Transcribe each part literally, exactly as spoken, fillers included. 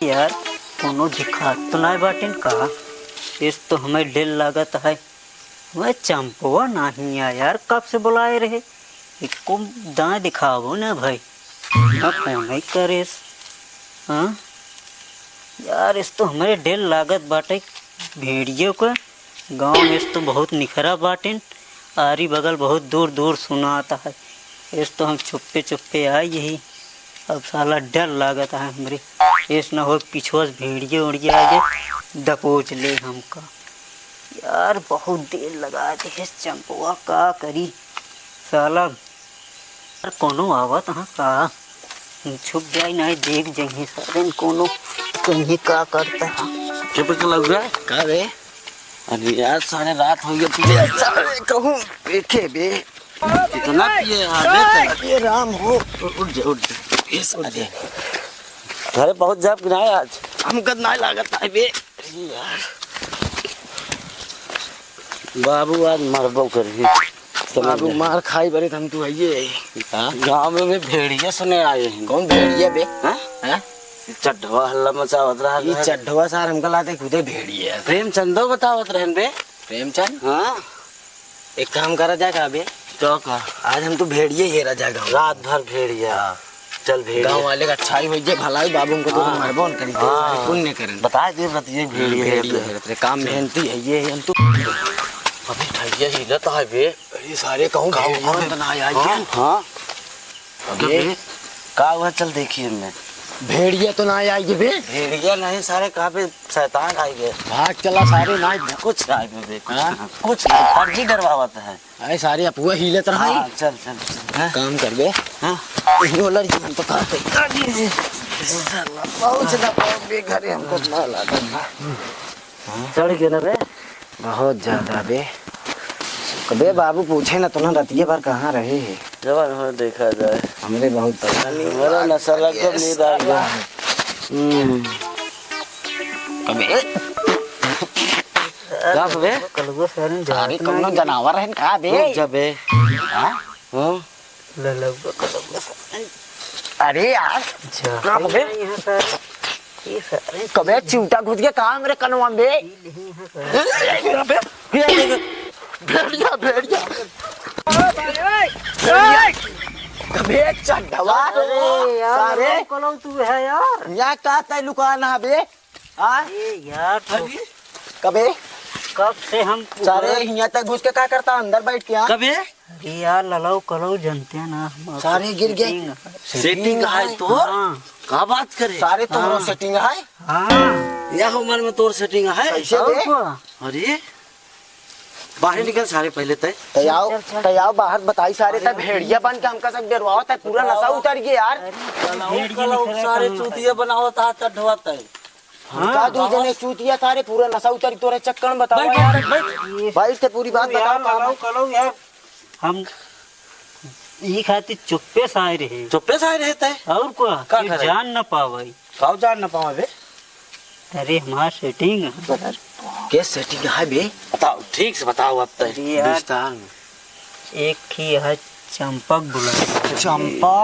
यार, कोनो दिखात तो नाय बाटिन का? एस तो हमें डेर लागत है। वह चंपवा नाहीं है यार, कब से बुलाए रहे, एको दाँय दिखावो ना भाई, ना फोन ही करेस। हाँ यार, एस तो हमें डेर लागत बाटे भेड़ियों का। गाँव में तो बहुत निखरा बाटिन, आरी बगल बहुत दूर दूर सुनात है। एस तो हम चुप्पे चुप्पे आई ही। अब साला डर लागत है हमरे, एस न हो पिछुआ से भेड़िया उड़िया आ जाए, दबोच ले हमका। यार बहुत देर लगा दे है चंपवा, का करी साला। यार कोनो आवत हाँ का? छुप जाई नाहीं, देख जइहीं सारे कोनो, कहीं का करता है। चुप कर लग रहा है। का बे? अरे यार, सारे रात हो गई, तू सारे कहूँ देखे बे। कितना पिए हाँ बे तै? ये राम हो। उठ जा, उठ जा। ये सारे। घरे पहुँच जाब कि नाहीं आज? हमका नाहीं लागत है बे। अरे यार। बाबू आज मरबो करी। बाबू मार खाई बरे त हम तू आइए। हाँ? गाँव में भेड़िया सुने आए हैं। कौन भेड़िया बे? हाँ? हाँ? चड्ढवा हल्ला मचावत रहा ई है। चड्ढवा सार हमका लाते खुदे भेड़िया। प्रेमचंदो बतावत रहन बे। प्रेमचंद? हाँ। एक काम करा जाए का बे? तो का? आज हम तू भेड़िया हेरा जाए गाँव। रात भर भेड़िया। हाँ। चल भेड़िया। गाँव वाले का अच्छाई होई जे भलाई, बाबू हमको तो हाँ। मरबो न करी, हाँ। पुण्य करन। बता दे बतिये भेड़िया भेड़िया हेरत रहे। काम मेहनती है ये, हम तू। अबे भैया हिलत है बे। अरे सारे कहूँ गाँव भेड़िया में में। तो ना आई हाँ, जाए। हाँ। अबे, कबे? का हुआ? चल देखिए मैं। भेड़िया तो ना आई गए बे? भेड़िया नहीं सारे, कहाँ पे शैतान आई गए। भाग चला सारे, ना कुछ नहीं बे, कुछ हाँ। नहीं। कुछ नहीं, फर्जी डरवावत है। अरे सारे अपुआ हिलत रहा हाँ, है। चल, चल, चल। हाँ? काम कर बे। हाँ? यही वाला जी हम तो काम कर। साला पहुँच ना पाओ बे घरे, हमको ना लागत। चढ़ गए ना बे? बहुत ज्यादा बे। बे बाबू पूछे ना तो ना रतिये भर कहाँ रहे है? जवन हो देखा जाए। हमरे बहुत परेशानी हमारा नशा लग गया, नींद आ गया। हम्म। अबे। का बे? कलुआ सारन अरे जात कौनो नहीं। जनावर है का बे? रुक जा बे। हाँ? हाँ? ललउआ, कलउआ सारे। अरे यार। जा। का बे? नहीं है सर। ये सर। कबे चिमटा घुस गया कहाँ मेरे कनवा में बे? नहीं है सर। अबे, भेड़िया, भेड़िया। भेड़िया। कबे चड्ढवा। अरे यार, सारे। कलउ तू है यार। यहाँ का तय लुकाना है बे? हाँ? अरे यार, तो अरे। कबे? कब से हम सारे हियाँ तक घुस के का करता अंदर बैठ के, हाँ? कबे? अरे यार, ललउ कलउ जनते ना, हम सारे गिर गए। Setting है। Setting है तो? हाँ। का बात करे? सारे तो हाँ। Setting है? हाँ। यह उम्र में तोर setting है? कैसे और बे? का? अरे, बाहर निकल सारे पहले तय। तय आओ, चल, चल। तय आओ बाहर बताई सारे तय भेड़िया बन के हमका सब डरवाओ तय, पूरा नशा उतर गया यार। अरे, भेड़िया कलउ निकला सारे कहाँ? चूतिया बनावत आ चड्ढवा तय। हाँ। का दू जने चूतिया तारे पूरा नशा उतारी तोरे चक्कर में बतावा बैठ, यार। बैठ, बैठ। बैठ के पूरी बात तू यार बताओ, बताओ। कलउ, कलउ यार। हम ई खातिर चुप्पे से आए रहे। चुप्पे से आए रहे तय? और का? का कि करे? जान न पावे। काऊ जान न पावे बे? अरे हमार setting है। के setting है बे? बताओ, ठीक से बताओ अब तय। अरे यार, विस्तार में। एक ही है चंपक बुलाए। चंपा?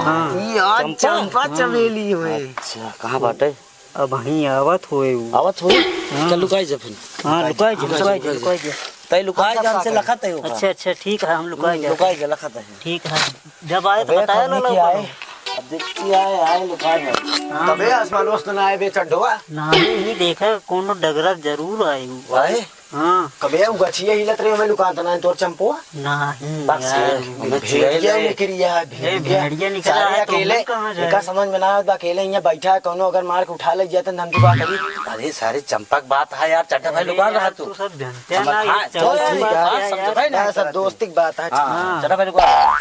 हाँ। ई यार चंपा? चंपा हाँ। चमेली हुए। अच्छा, कहाँ बाटे? अबहीं आवत होए उ। आवत होए? हाँ। चल लुकाई जा फिर। हाँ, लुकाई जा, लुकाई जा, लुकाई जा, लुकाई जा। तय लुकाई जा, हमसे लखत है ओका। अच्छा, अच्छा, ठीक है, हम लुकाई हम्म, जा। लुकाई जा, लखत है। ठीक है, जब आए तो अबे, बताया कब ना लेके लोगों आए? को। अब देखती आए, आए लुकाई जा। हाँ। तबे आसमान वस्तु ना आए बे चड्ढवा। नहीं, नहीं देखा, कोनो डगरा जरूर आए उ। आए? हाँ। कबे उ गछिया हिलत रहे, हमें लुकात ना तोर चंपुआ? नहीं बस यार। ये, हमें भेड़िया चुड़ैल निकली है, ए, भेड़िया। भेड़िया निकला सारे है, तो अकेले, हम कहाँ जाए? इनका समझ में ना आवत बा, अकेले यहाँ बैठा है, कौनो अगर मार के उठा ले जाते, तो हम तो का करी? अरे, सारे चंपा के बात है यार, चड्ढा भाई अरे लुका यार, रहा तू। तू सब जानते हैं समझ, ना, ये हाँ, चल, चल, चल, ठीक है। हाँ, यार, समझ भाई, यार, नहीं सब करते। दोस्ती की बात है। हाँ, हाँ। चड्ढा भाई लुका रहा।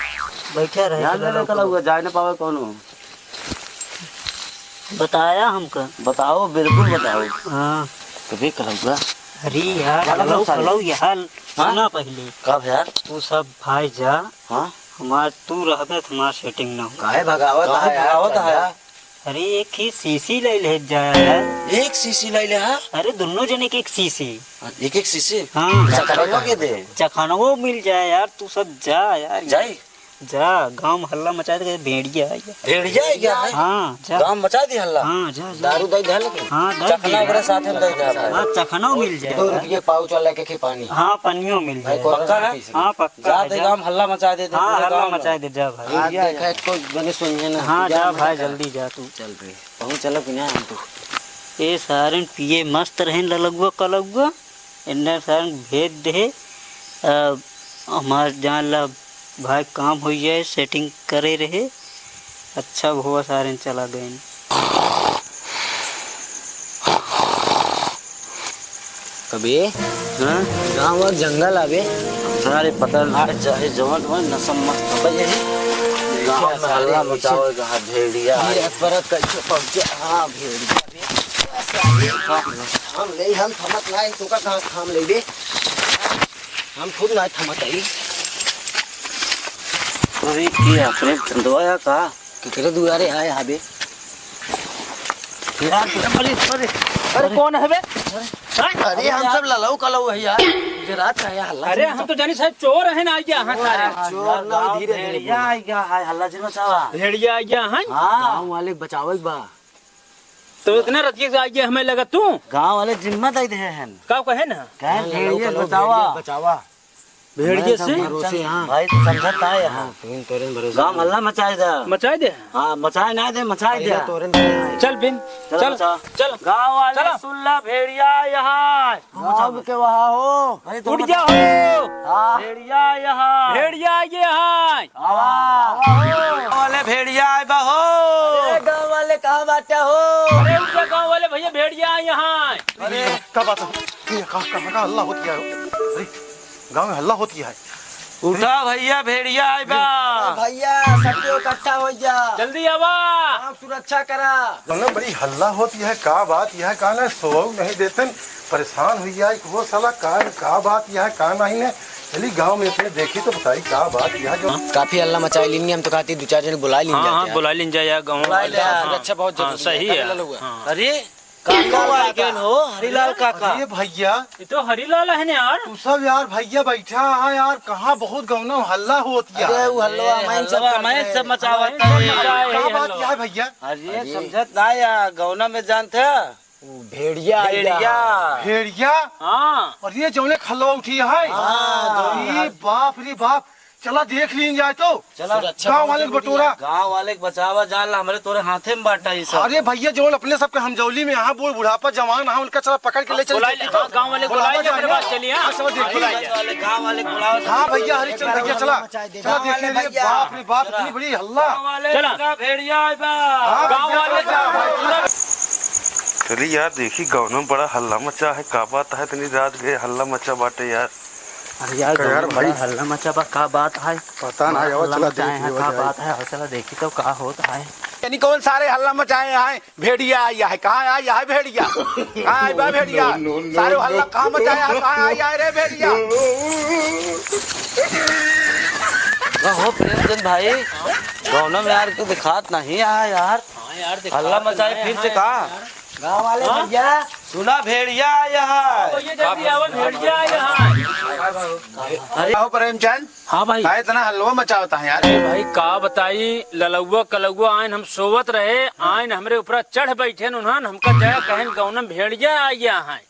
बैठा रहे ध्यान चलो, देवे, कल चलो। हुआ, जाए ना पावे कौनो। बताया हमका। बताओ, बिल्कुल बताओ। हाँ। कभी कलौआ। अरे यार, चलो, कलौ, सारे। कलौ यार, हाँ? सुना पहले। कब यार? तू सब भाई जा। हाँ? हमार तू रहबे त हमार setting ना हो। काहे भगावत काहे है यार, भगावत है? चंदा? अरे एक ही शीशी ले ले जाया यार। एक शीशी ले ले हा? अरे दोनों जने के एक शीशी। एक एक शीशी? हाँ। चखनवा के दे। चखनवो मिल जाए यार, तू सब जा यार। जाई? जा, गाँव में हल्ला मचा दे, भेड़िया आइगा। भेड़िया आइगा है? हाँ, जा। गाँव मचा दी हल्ला। हाँ, जा, जा। दारू दे दे लेकिन। हाँ, दे चखना दे। ओकरे साथे में दे दे। हाँ, चखना मिल जाए। दो रुपये पाउच वाला के, के पानी। हाँ, पानियो मिल जाए। पक्का है? हाँ, पक्का जा है, दे जा। गाँव में हल्ला मचा दे, दे हाँ, पूरे हल्ला गाँव में। मचा दे, जा भाई। आज देखा है, कोई जने सुनिए ना। हाँ, जा जा भाई, जा। जल्दी जा तू। चल बे। कहूँ चलो कि ना हम तो। ए सारन पिए मस्त रहेन ललगुआ कलगुआ, इन्ने सारन भेज दे। अब हमार जान ला भाई काम होइ जाए, सेटिंग करे रहे, अच्छा हुआ सारन चला गए। अबे, हाँ? गाँव और जंगल आवे। सारे पता ना चाहे जवन हो, नशा मस्त हो जाए। गाँव में हल्ला मचावे, कहाँ भेड़िया ये है। परत कैसे पहुँचे? हाँ, भेड़िया रे। हम ले, हम थमत ना, तू का कहाँ थाम लेबे? हम खुद ना थमत आई। अरे, के अपने चंदवा या का? केकरे दुआरे आए हाबे? अरे, अरे, अरे, कौन है बे? अरे, हम सब ललऊ कलऊ है यार। ये रात का है हल्ला अरे, सुनता। हम तो जानी साहब चोर हैं ना, आइया हाँ सारे। चोर ना, धीरे, धीरे भेड़िया बोलो। आइया है, हल्ला जिन मचावा। भेड़िया आइया हैं? हाँ। गाँव वाले बचावे बा। तो इतने रतिये से आइया हमें लगा तू? गाँव वाले जिम्मा दे दे हैं। का कहे ना? कहे हाँ, भेड़िया ललऊ कलऊ बचावा। भेड़िया बचावा। भेड़िए से? भरोसे, हाँ। भाई, तो समझत ना है यहाँ। हाँ, तुम तोरे में भरोसा गाँव नहीं। हल्ला मचाए दे। मचाए दे? हाँ, मचाए ना दे, मचाए दे। पहले तोरे में भरोसा है। चल बिन, चलो, चल, बचाओ। चल। गाँव वाले चलो। सुन ला, भेड़िया यहाँ है। गाँव के वहाँ हो। अरे, उठ जा हो। हाँ। भेड़िया यहाँ। भेड़िया ये है। आवा, आवा हो। गाँव वाले भेड़िया आए बा हो। अरे, गाँव वाले कहाँ बाटे हो? अरे, उठ जा गाँव वाले भैया, भेड़िया यहाँ है। अरे, का बात है? ये का, का, का हल्ला होत है? अरे, गाँव में हल्ला होत है। उठा भैया, भेड़िया आए बा। भैया, सब केहू इकट्ठा हो जा। जल्दी आवा। गाँव सुरक्षा करा। मतलब बड़ी हल्ला होत है, का बात है, का ना सोवउ नहीं देतन, परेशान हुई जाए कि वो साला का, का बात है, का नहीं ने। चली गाँव में अपने देखी तो बताई का बात है जो काफी हल्ला मचाई लीन, हम तो कहती दो चार जने बुलाई लीन हाँ, जाते हाँ, हैं। बुलाई लीन जाए यार गाँव बुलाई वाले। ले, हाँ, अच्छा, बहुत हाँ, जरूरी सही है, है। कल हुआ। हाँ। अरे, काका भाई केन हो, हरिलाल काका। अरे भैया। ये तो हरिलाल है ना यार। तू सब यार भैया बैठा है यार, कहाँ बहुत गौना हल्ला होत यार। अरे वो हलवा ए, मैं सब हलवा करते मैं हैं। सब मचावत हमें है। सब मचाए का है बात हलवा। क्या है भैया? अरे अरे। समझत ना या गौना में जानते हैं? वो भेड़िया आइगा। भेड़िया। भेड़िया? हाँ। और ये जौने खलवा उठी है? हाँ, अरे बाप रे बाप। चला देख लीन जाए तो। चला। सुरक्षा गाँव बहुत वाले के जरूरी बटोरा। है। गाँव वाले के बचावा जान ला, हमरे तोरे हाथे में बाटा ये सब। अरे भैया, जौन अपने सबके हमजौली में यहाँ बूढ़ बुढ़ापा जवान है, उनका चला पकड़ के ले चल बुला ले, देखी तो। हाँ, गाँव वाले बुलावा बुलाए, जाए। अपने बात चलिए, हाँ। हाँ, चला देखी। गाँव वाले, गाँव वाले बुलाओ। हाँ भैया, हरिचंद भैया, चला। चला गाँव देखी वाले ले, भैया। बाप रे बाप, चला। इतनी बड़ी हल्ला। गाँव वाले चला। पूरा भेड़िया आए बा। हाँ, गाँव भैया, वाले चला। चला। चली यार, देखी गाँव में बड़ा हल्ला मचा है, का बात है, इतनी रात गए हल्ला मचा बाटे यार। अरे यार, का यार गौनम भाई? बड़ा हल्ला मचा बा, का बात है? पता ना, बड़ा आओ हल्ला चला मचाए देख हैं, लियो का जाए। बात है? आओ चला देखी तो का होत है। यानी कौन सारे हल्ला मचाए हैं? भेड़िया आया है, कहाँ आया है भेड़िया? कहाँ आया बा भेड़िया? No, no, no, सारे no। हल्ला कहाँ मचाया है? कहाँ आया है रे भेड़िया? कहो प्रेमचंद भाई, गौनम यार को दिखात नहीं आया यार। हाँ यार, दिखात हल्ला मचाए नहीं फिर से है का? यार। गाँव वाले हाँ? भैया। सुना भेड़िया आया है। भैया जल्दी आओ, भेड़िया आया है। अरे आओ प्रेमचंद। हाँ भाई। का इतना हल्ला मचावता है यार? अरे भाई का बताई, ललौआ कलौआ आइन हम सोवत रहे, आइन हमरे ऊपरा चढ़ बैठेन उन्हन, हमका जया कहेन गौनम भेड़िया आया है।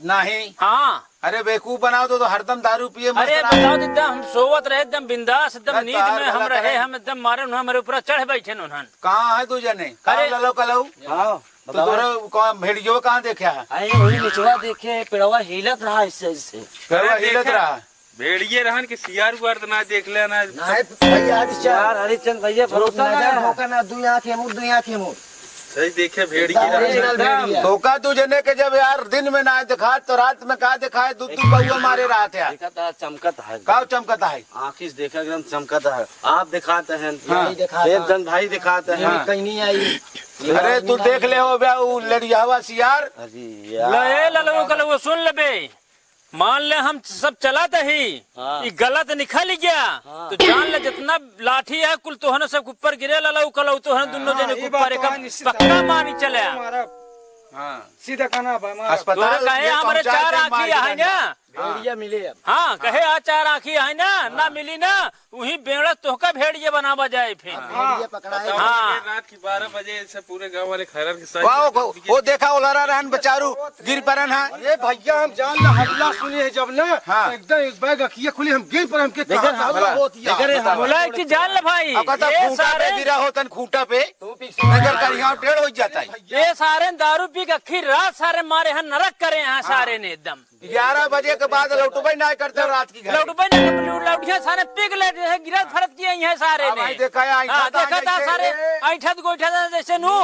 नहीं। हाँ। अरे बेवकूफ बनाओ तो, तो हरदम दारू पिए मस्त अरे रहा। बताओ तो एकदम हम सोवत रहे, एकदम बिंदास, एकदम अरे नींद तार में हम गलत रहे, है। हम एकदम मारे उन्हन, हमरे ऊपरा चढ़ बैठेन उन्हन। कहाँ है तू जने? कहाँ अरे ललौ कलौ? हाँ। तो बताओ। तोरा कहाँ भेड़ियो कहाँ देखे है? अरे वही निचवा देखे, पेड़वा हिलत रहा इससे, इससे। पेड़वा अरे हिलत देखे, रहा। भेड़िए रहन कि सियार उआर तो ना देख ले ना। नहीं भैया हरिचंद। यार हरिचंद भैया भरोसा ना नजर है। धोखा ना, दुई आँख है मुर, दुई आँख है मुर। सही देखे भेड़िए एकदम रहन। Original भेड़िया। धोखा तू जने के जब यार दिन में ना दिखा तो रात में का दिखाए, दू दू बउआ मारे रहत है। देखा था चमकत है। का चमकत है? आँखी से देखा एकदम चमकत है। आप दिखाते हैं। हाँ। यही दिखाता है। प्रेमचंद भाई दिखाते हैं। हाँ। कहीं नहीं आई। अरे तू देख ले हो बे उ लड़ियावा सियार। अरे यार। ले ललऊ कलऊ सुन ले बे। मान ले हम सब चलत ही, हाँ। ई गलत निकल गया, हाँ। तो जान ले जितना लाठी है कुल तोहन सब ऊपर गिरे ललऊ कलऊ तोहन दुनो हाँ, जने के ई बात ऊपर तो एक है, निश्चित पक्का है। मानी चले। हमारा हाँ। सीधा कहना बा, हमारा अस्पताल तोरे कहे में हमरे पहुंचा चार के आँखी मार है देना। ना? भेड़िया मिले अब। हाँ, कहे आ चार आँखी है ना, ना हाँ। मिली ना, उही बेड़ा तोहका भेड़िया बनावा जाए फिर। हाँ। भेड़िया पकड़ाए। बताओ, हाँ। रात की बारह बजे से पूरे गांव वाले खैरन के साथ वाह, वो, वो देखा, ओलरा रहन बेचारू, गिर परन है। अरे भैया, हम जान ला, हल्ला सुने हैं जब ना, हाँ। तो एकदम एक बैग अखिया खुली, हम गिर पर हमके देखा कहाँ ना, हल्ला भला, होती है। देखा रे, हाँ। बोला कि जान ले भाई, अब कहता ये खूंटा पे सारे गिरा होतन, खूंटा पे। नजर करिया टेढ़ हो जाता है। ये सारे दारू पी के आखिर रात सारे मारे हैं, नरक करे हैं सारे ने एकदम। ग्यारह बजे के बाद लौटबे ना करते रात की घर। लौटबे ना करते, लौटिया सारे पिघ ले रहे हैं, गिरत फरत किए हैं सारे हाँ ने। भाई, देखा है, ऐंठा हाँ, था देखा था जैसे सारे, ऐंठत गोइठा था जैसे नू।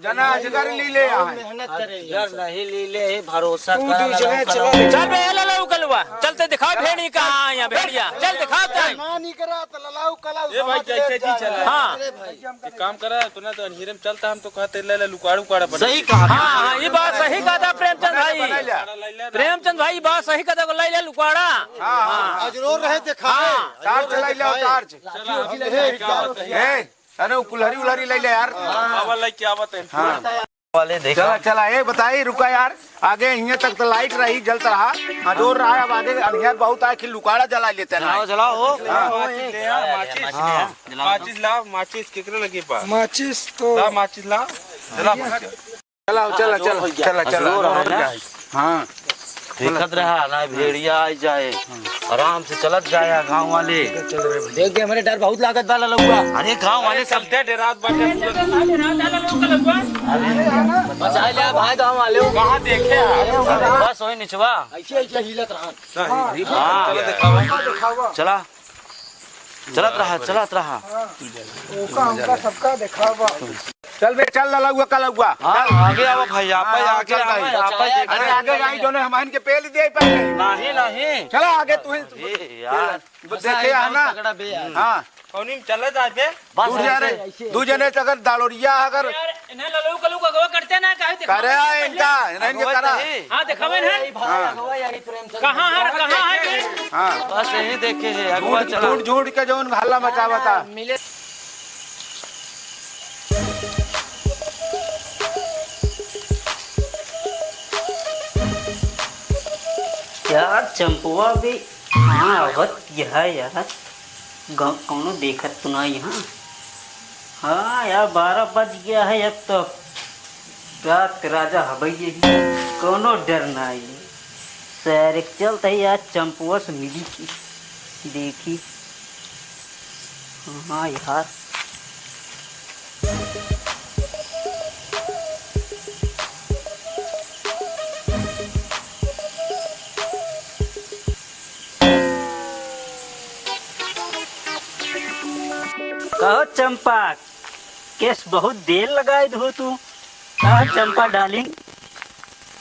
जना अजगर ली ले यहाँ। मेहनत करे हैं। अजगर नहीं ली ले, भरोसा तू करा दूसरे लगा। चला। चल बे, ललाऊ कलुआ, चलते दिखाओ भेड़ी कहाँ है यहाँ भेड़िया, चल दिखाओ तैं। ना नहीं करा तो ललाऊ कलऊ ए भाई, समझ ले जैसे जी जाए। चला। हाँ। अरे भाई। एक काम करा, तू ना तो अनहिरे में चलता, हम तो कहते ले ले लुकाड़ उकाड़ा बना सही ले। कहा। हाँ, हाँ, ये बात सही कहा था प्रेमचंद भाई। बना ले। प्रेमचंद भाई, बात सही कहा था, को ले ले लुकाड़ा। हाँ, हाँ। अजरोर रहे दिखाए। हाँ। टार्च ले ले, टार्च। चला, हम ले ले, क्या बात है? ए, अरे वो कुल्हरी उल्हरी ले ले यार। आवा ले, क्या बात है? हाँ। वाले देखा। चला, चला, ए बताई, रुका यार, आगे हियाँ तक तो लाइट रही, जलत रहा, अजोर रहा, अब आगे अंधियार बहुत आए कि लुकाड़ा जला लेते हैं। जलाओ, जलाओ, हो। हाँ। माचिस ले आ, माचिस। हाँ। माचिस ला, माचिस केकरे लगे बा? माचिस तो ला, माचिस ला। चला, माचिस। चला, चला, चला, चला, चला, अजोर है ना? हाँ। देखत रहा ना, भेड़िया आ जाए, आराम से चलत जाए गाँव वाले। देख दे, हमरे डर बहुत लागत बा ललुआ। अरे गाँव वाले सब चलते डेरात बाटे। बचा ले भाई गाँव वाले। कहाँ देखे आप? बस वही निचवा। ऐसे, ऐसे हिलत रहा। हाँ। चला दिखावा। चला। चलत रहा, चलत रहा। ओका हमका सबका देखावा। चल बे, चल ललउआ कलउआ। हाँ, चल। आगे आवा भाई, आप हाँ, आगे चल आवा, भाई। आप आगे अरे आगे आई, जोने हमहन के पेल दे पहले। नहीं, नहीं। चला आगे तू ही। ए यार। वो देखे है ना? हाँ। कौनी में चला जाए बे? बस दू जने, ऐसे, ऐसे। दू जने से अगर दालोरिया अगर यार, इन्हें ललऊ कलऊ का अगवा करते ना, काहे दिखावे करे पहले? इनका, इन्हें इनके अगवा करा। तो है। हाँ, दिखावे इन्हें। हाँ। कहाँ है, कहाँ है ये? हाँ। बस यही देखे है, अगवा झूठ, चला। झूठ, झूठ के जौन हल्ला मचावता। मिले। यार, चंपुआ भी कहाँ आवत है यार? ग-, कौनो देखत तो नाहीं है। हाँ यार, बारह बज गया है, अब तो रात के राजा हबे ही, कौनो डर नाहीं। सैर के चलत ही यार, चंपुआ से मिली की देखी। हाँ यार। कहो चंपा, केस बहुत देर लगाए दो तू। कहो चंपा डार्लिंग,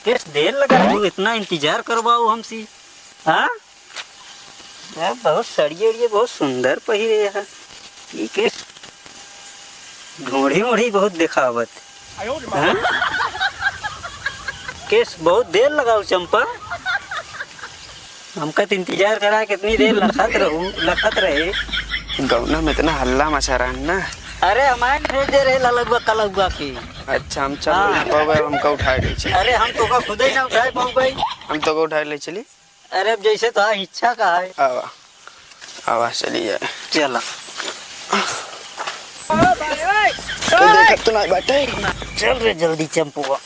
केस देर लगा तू, इतना इंतजार करवाओ हमसे, हाँ? यार, बहुत सड़िए उड़िए बहुत सुंदर पहिरे है। ई केस ढोढ़ी ओढ़ी बहुत देखावत। हाँ? केस बहुत देर लगाओ चंपा। हमका तो इंतजार करा, कितनी देर लखत रहू, लखत रहे। गौना में इतना हल्ला मचा रहा है ना। अरे, हमारे भेजे रहे ललगुआ कलगुआ के। अच्छा, हम चल हाँ। नहीं पावे, हमका उठाए ले चल। अरे, हम तोका खुदे ना उठाए पाऊ भाई। हम तोका उठाए ले चली। अरे, अब जैसे तो इच्छा का है। आवा, आवा, चली जाए। चला। तो देखत तो नहीं बाटे। चल रे, जल्दी चंपुआ।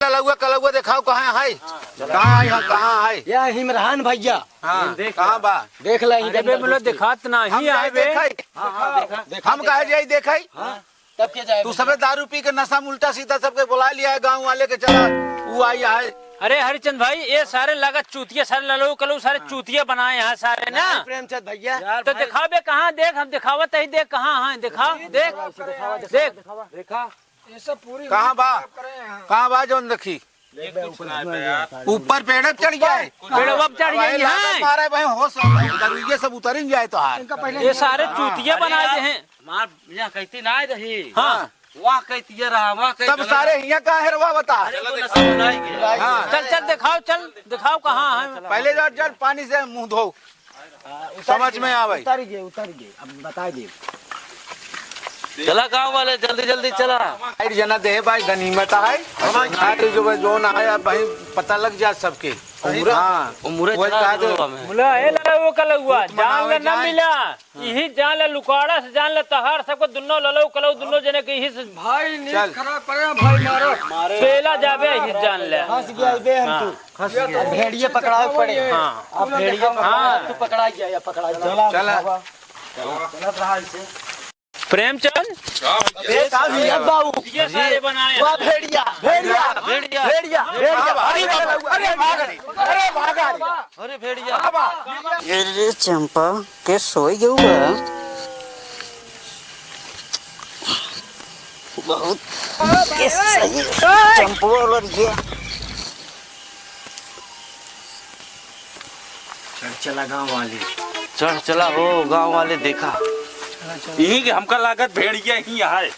कलउआ, कलउआ देखाओ, कहाँ है? कहाँ है, कहाँ है? या इमरान भैया। हाँ, कहाँ बा? देख ला, अरे बे, मतलब देखात नहीं हम है काहे बे। देखाई? हाँ, हाँ, देखा। हम काहे जाई देखाई? हाँ। तब के जाए तू बे? सबे दारू पी के नशा में उल्टा सीधा सबके बुला लिया है गाँव वाले के, चला, वो आई है। अरे हरिचंद भाई, ये सारे लागत चूतिया, सारे ललऊ कलऊ, सारे चूतिया बनाए हैं सारे ना। नहीं, प्रेमचंद भैया। तो दिखाओ बे, कहाँ देख, हम दिखावत ही, देख कहाँ है, दिखाओ, देख, देख। देखा? ये सब पूरी कहाँ बा? खराब करे हैं। कहाँ बा जौन देखी? ये कुछ ना है बे यार। ऊपर पेड़ पे चढ़ गया है। पेड़ पे चढ़ गया है। मारे भाई होश, दरुइये सब उतरेंगे आए तो हार। इनका पहले ये सारे हाँ। चूतिया बनाए दे हैं। हमार यहाँ कहती ना रही। हाँ। वहाँ कहती ये रहा, वहाँ कहती तब गलत। सारे यहाँ का हेरवा बता। अरे वो नशा बनाई गया। हाँ। चल, चल, दिखाओ, चल, दिखाओ कहाँ है। पहले जा, जा पानी से मुँह धो। समझ में आवे। उतर गए, उतर गए, अब बता दे। चला गाँव वाले, जल्दी, जल्दी चला। साइड जना दे भाई, गनीमत आए। आज जो है, जोन आए, अब भाई पता लग जा सबके। उमुरे, हाँ। उमुरे वही चला कहा दे। मुला, ए लाऊ। कलौआ, भूत जान ले मनावे ना जाए। मिला। हाँ। यही जान ले, लुकाड़ा से जान ले, तहार सबको दुनो ललऊ कलऊ दुनो जने के यही से भाई, नींद चल। खराब करे, भाई मारो। पेला जाबे, यही जान ले। फंस गया बे हम हाँ। तू। फंस गया। अब भेड़िया पकड़ावे पड़े। हाँ। अब भेड़िया पकड़ा, हाँ। तू पकड़ा गया, या पकड़ा गया। चला। चला। चलत रहा ऐसे। प्रेमचंद, का भैया? ये सारे बनाए हैं। वाह, भेड़िया, भेड़िया, भेड़िया। भेड़िया, भेड़िया। अरे, अरे, भाग रे, अरे, भाग रे। अरे, भेड़िया। अरे, चंपा के सोई गऊ बा। बहुत के सही चंपा वाला दिया। चढ़ चला गाँव वाले। चढ़ चला हो गाँव वाले, देखा। यही के हमका लागत भेड़िया ही है।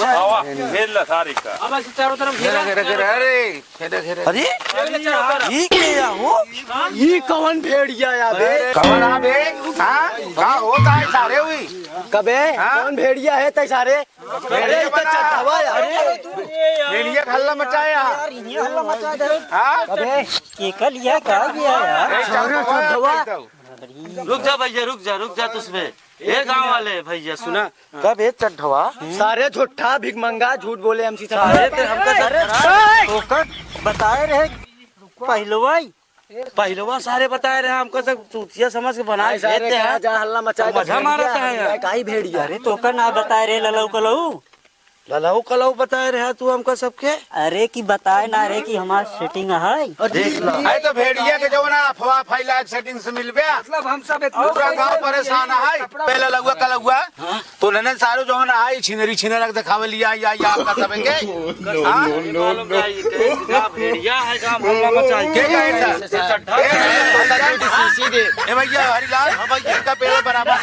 आवा, घेर ला सारे का। अब ऐसे चारों तरफ घेरा। घेरा, घेरा, घेरा, अरे, घेरा, घेरा। अरे, घेरा चारों तरफ। ये क्या हो? ये कौन भेड़िया है बे? अरे, कौन आ बे? हाँ? का होता है सारे हुई? कबे? हाँ? कौन भेड़िया है तै सारे? भेड़िया अरे, इतना बना। चढ़ावा यार। भेड़िया हल्ला मचाया। यार, इन्हें हल्ला मचा दे। हाँ? अबे, केकर लिया, का लिया यार? ए, चढ़ावा चढ़ावा। एकदम। रुक जा भैया, रुक जा, रुक जा तुझमें। ए गाँव वाले भैया, सुना, कब ए चढ़वा? सारे झूठा भिखमंगा, झूठ बोले एमसी साहब। सारे ते हमका अरे, तो कर बताए रहे पहलवाई। पहलवा सारे बताए रहे, हमका सब चूतिया समझ के बनाए भाई, सारे देते हैं। जा हल्ला मचा तो दे, मजा भेड़िया, मारता है यार। काई भेड़िया? अरे, तो का ना बताए रहे, ललऊ कलऊ? ललऊ कलऊ बताए रहे तू हमका सबके? अरे, कि बताए ना रहे कि हमार setting है। देख ला। अरे, तो भेड़िया के जो ना अफवाह फैला के setting से मिलबे। मतलब, हम सब इतना पूरा गाँव परेशान है। पहले ललउआ कलउआ। हाँ। तो ननन सारो जौन आई छिनरी छिनरक देखावे लिया या, या आपका सबे के। हाँ? मालूम का ये कहे कि का भेड़िया है, का हल्ला मचाई। के कहे था? ये चड्ढा। ए, ए, ए, ए भैया हरिलाल, हाँ भैया। इनका पेला बराबर।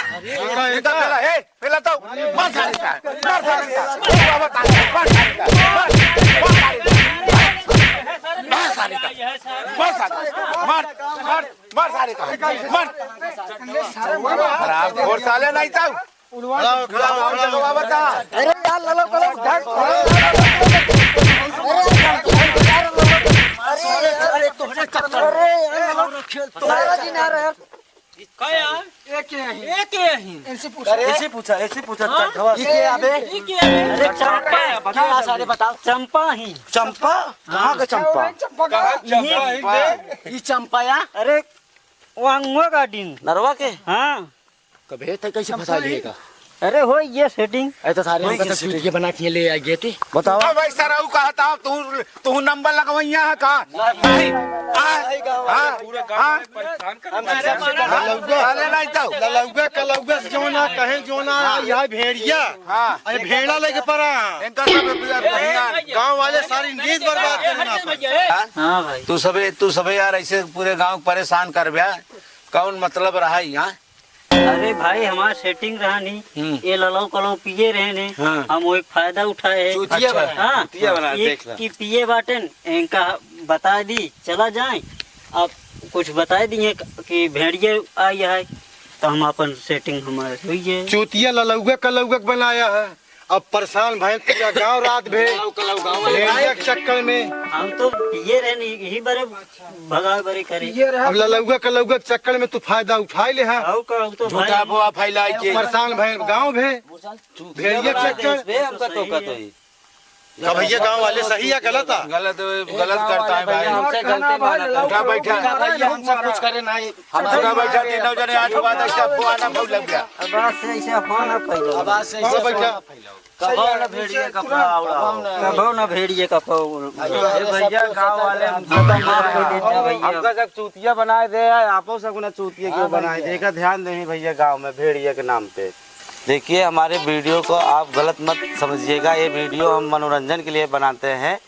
इनका पेला, ए, पेला तो मार सारे का, मार सारे का। ओ बाबा, मार सारे का, मार, मार सारे का। मार सारे का, मार सारे का, मार, मार, मार सारे का, मार। खराब घोर साले नहीं था। उड़वा, उड़वा, उड़वा, उड़वा बता। अरे यार, ललो, ललो, ढक। अरे यार, ललो, अरे यार, ललो, अरे यार, ललो, खेल तो। सारा दिन आ रहा है। का यार? एक ही है। एक ही है। इनसे पूछा। अरे, इसे पूछा, इसे पूछा, हाँ? चंपा। ये के आबे? ये के आबे? अरे, चंपा है, बता क्या दे। सारे बताओ। चंपा ही। चंपा? कहाँ का चंपा? चंपा का? कहाँ चंपा है बे? ये चंपा या? अरे, वो अंगुआ गार्डन। नरवा के? हाँ। कबे तक कैसे फंसा लिए का? अरे हो ये setting। अरे तो सारे वही हमका तो कैसे चूतिया बना के ले आ गए थे। बताओ। अब भाई सर, कहता तू, तू नंबर लगवैया है का? नहीं। आ, नहीं, गाँव वाले, हाँ, पूरे गाँव हाँ। में परेशान कर हम दिया। सबसे बड़ा ललउगा, साले नहीं तो। ललउगा, कलउगा से जो ना कहे, जो ना हाँ। यहाँ भेड़िया। हाँ। अरे भेड़ा लेके पड़ा। इनका सब भैया। गाँव वाले सारी नींद बर्बाद करना। हाँ भाई। तू सबे, तू सबे यार ऐसे पूरे गाँव परेशान कर ब्या। कौन मतलब रहा यहाँ? अरे भाई, हमार setting रहा नहीं, हम्म। ये ललऊ कलऊ पिए रहे ने, हाँ। हम वो एक फायदा उठाए हैं। चूतिया अच्छा। बना, हाँ। चूतिया बना, ये देख ला। कि पिए बाटेन, इनका बता दी, चला जाए। अब कुछ बताए दिए कि भेड़िए आई है, तो हम अपन setting हमारे हुई है। चूतिया ललउगा कलउगा के बनाया है। अब परेशान भइल पूरा गाँव रात भे। कलऊ, कलऊ गाँव वाले भेड़िया के चक्कर में। हम तो पिए रहे नहीं, यही बारे भगावे बरे करे। अब ललउगा कलउगा के चक्कर में तू फायदा उठाई ले हा। आऊ का, आऊ तो झूठा भाई। अफवाह फैलाई के। परेशान भइल गाँव भे। भेड़िया के चक्कर। बे, हमका तो का तो ही। का भैया गाँव वाले सही या गलत आ? गलत, गलत करता है भाई। हमसे गलती माना था। उठा बैठा। भैया हम सब कुछ करे नहीं। हम उठा बैठा, तीनों जने आठ बात ऐसे अफवाह ना फैल गया। अब आज से ऐसे अफवाह ना फैलाओ। अब आज से ऐसे अफवाह ना फैलाओ। कबो न भेड़िए का पाव उड़ाओ। कबो न भेड़िए का पाव उड़ाओ। अरे भैया, गाँव वाले हम खत्म माफ कर देते हैं भैया। हमका सब चूतिया बनाए दे, आपो सब ना चूतिया क्यों बनाए दे, का ध्यान दे भैया गाँव में भेड़िए के नाम पे। देखिए, हमारे video को आप गलत मत समझिएगा, ये video हम मनोरंजन के लिए बनाते हैं।